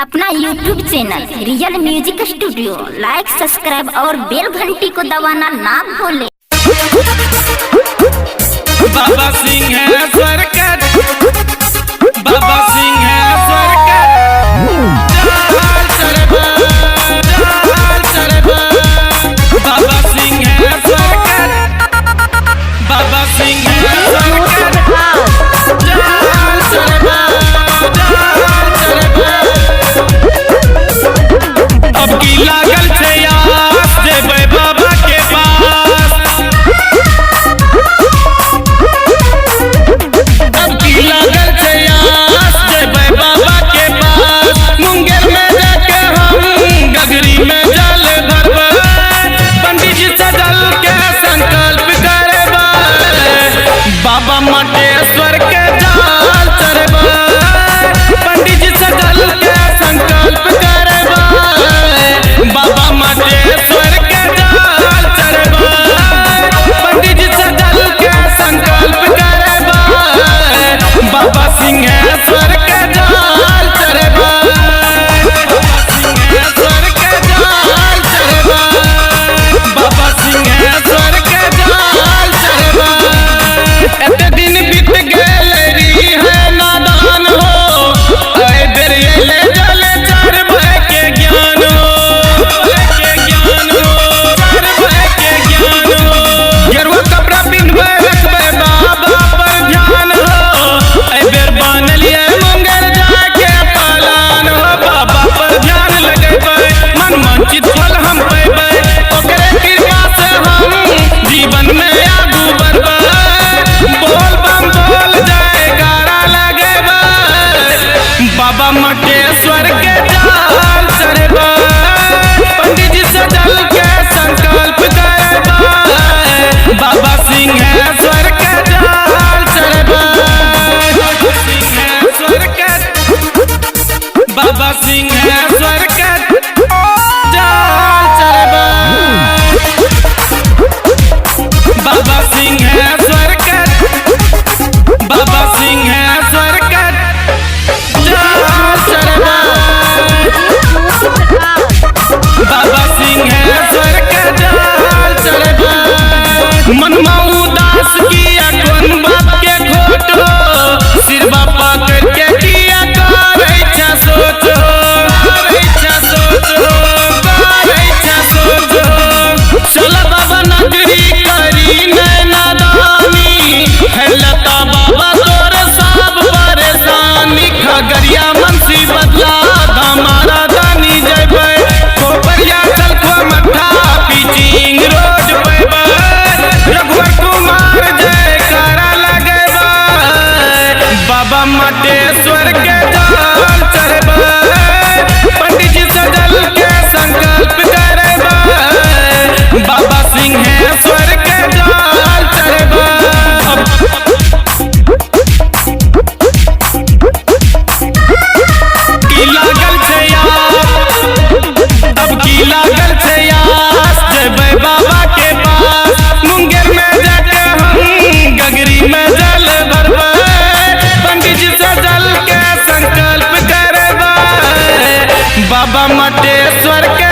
अपना YouTube channel real music studio like subscribe और बेल घंटी को दबाना ना भूलें। बाबा सिंहेश्वर के, बाबा सिंहेश्वर के जाल चढ़बा, जाल चढ़बा। बाबा सिंहेश्वर के, बाबा सिंहेश्वर के जाल चढ़बा, जाल चढ़बा। अब की लागल छै आस, जेबै बाबा के पास। अब की लागल छै आस, जेबै बाबा के पास। मुंगेर में जाके हम गगरी में जल भरबै, पंडित जी से जल के संकल्प करबै, बाबा मटेश्वर के जाल चढ़बै, पंडित जी से जल के संकल्प करबै, बाबा मटेश्वर के जाल चढ़बै, पंडित जी से जल के संकल्प करबै, बाबा सिंहेश्वर के जाल चढ़बै, बाबा सिंहेश्वर के जाल चढ़बै, बाबा सिंहेश्वर के जाल चढ़बै। एते दिन बीत गेल री है नादान हो, एहि बेर एलै जल चढ़बै के ज्ञान हो, के ज्ञान हो, चढ़बै के ज्ञान हो। गेरुआ कपड़ा पिन्हबै रखबै बाबा पर ध्यान हो, एहि बेर बनलियै मुंगेर जाके पलान हो, बाबा पर ध्यान लगेबै, मन वांछित फल हम पेबै, ओकरे कृपा से हम जीवन में आगू बढ़बै। बोल बम बोल जयकारा लगेबै, बाबा मटेश्वर के जाल चढ़बै, पंडित जी से जल के संकल्प करबै, बाबा सिंहेश्वर के जाल चढ़बै, सिंहेश्वर के, बाबा सिंहेश्वर के जाल चढ़बै, बाबा सिंहेश्वर के, बाबा सिंहेश्वर के जाल चढ़बै, बाबा सिंहेश्वर के जाल चढ़बै। मनमा उदास किया कोन बाप के खोट हो, सिरबा पकड़ के किया करै छै सोच हो, करै छै सोच हो, करै छै सोच हो। चल बाबा नगरी करी नैनादानी, हेलता बाबा तोर सब परेशानी। खगड़िया मनसी बदला हमारा दानी जयबै, कोपरिया चलखुआ मट्ठा पिचिंग रोड पैबै, रघुवर कुमार जयकारा लगेबै, बाबा मटेश्वर के जाल चढ़बै, पंडित जी से जल के संकल्प करबै, बाबा सिंहेश्वर के जाल चढ़बै। की लागल छै आस, अब की लागल छै आस, जेबै बाबा के पास। मुंगेर में जाके हम गगरी में जल भरबै, पंडित जी से जल के संकल्प करबै, बाबा मटेश्वर के